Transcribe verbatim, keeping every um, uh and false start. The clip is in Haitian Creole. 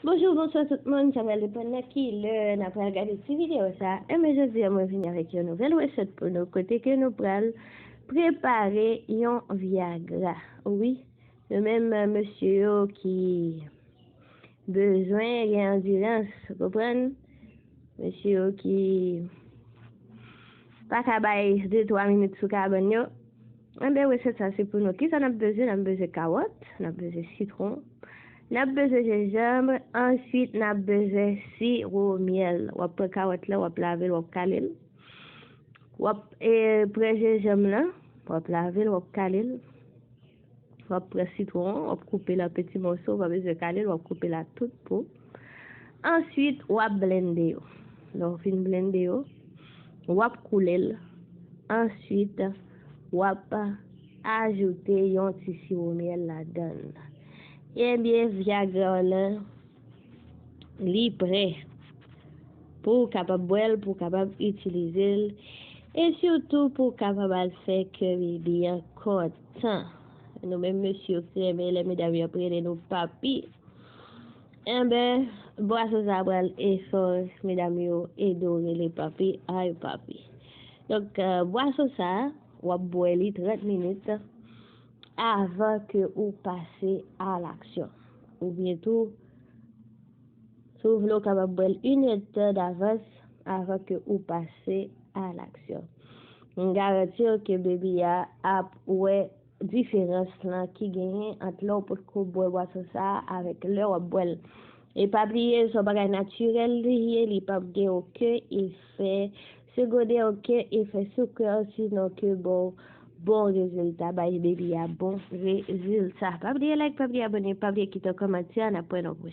Bonjou, bonswa tout moun, sa pral depann nan ki lè n ap pral gade ti videyo sa. Enben, jodi a mwen vini avèk yon nouvèl resèt pou nou, kote ke nou pral prepare yon Viagra. Wi, nou menm mesye yo ki bezwen gen andirans, ou konprann? Mesye yo ki pa ka bay de twa minit sou kabann yo. Enben, resèt sa se pou nou. Kisa n ap bezwen? N ap bezwen kawòt, n ap bezwen sitwon, n ap bezwen jenjanm, answit n ap bezwen siwo myèl. W ap pran kawòt la, w ap lave l, w ap kale l. W ap e, pran jenjanm lan, w ap lave l, w ap kale l. W ap pran sitwon, w ap koupe l an peti mòso, w pa bezwen kale l, w ap koupe l a tout po. Answit, w ap blende yo. Lè w fin blende yo, w ap koule l. Answit, w ap ajoute yon ti siwo myèl ladan l. Ebyen, Viagra w lan, li prè pou w kapab bwè l, pou w kapab itilize l, e sitou pou w kapab al fè kè bebe a kontan. Nou menm mesye yo ki renmen lè medam yo ap rele nou papi. Enben, bwason sa a pral fè medam yo ede w rele papi, ay papi. Donk, eh, bwason sa a, w ap bwè li trant minit avan ke ou pase a laksyon. Oubyen tou, si w vle, w kapab bwè l inèdtan davans avan ke ou pase a laksyon. M garanti w ke bebe a ap wè diferans lan ki genyen ant lè w potko bwè bwason sa a avèk lè w ap bwè l. E pa bliye, se yon bagay natirèl li ye, li p ap gen okenn efè segondè, okenn efè sou kè w, sinon ke ba w bon rezilta, bay bebe a bon rezilta. Pa bliye like, pa bliye abòne, pa bliye kite yon kòmantè, n ap wè nan pwochen.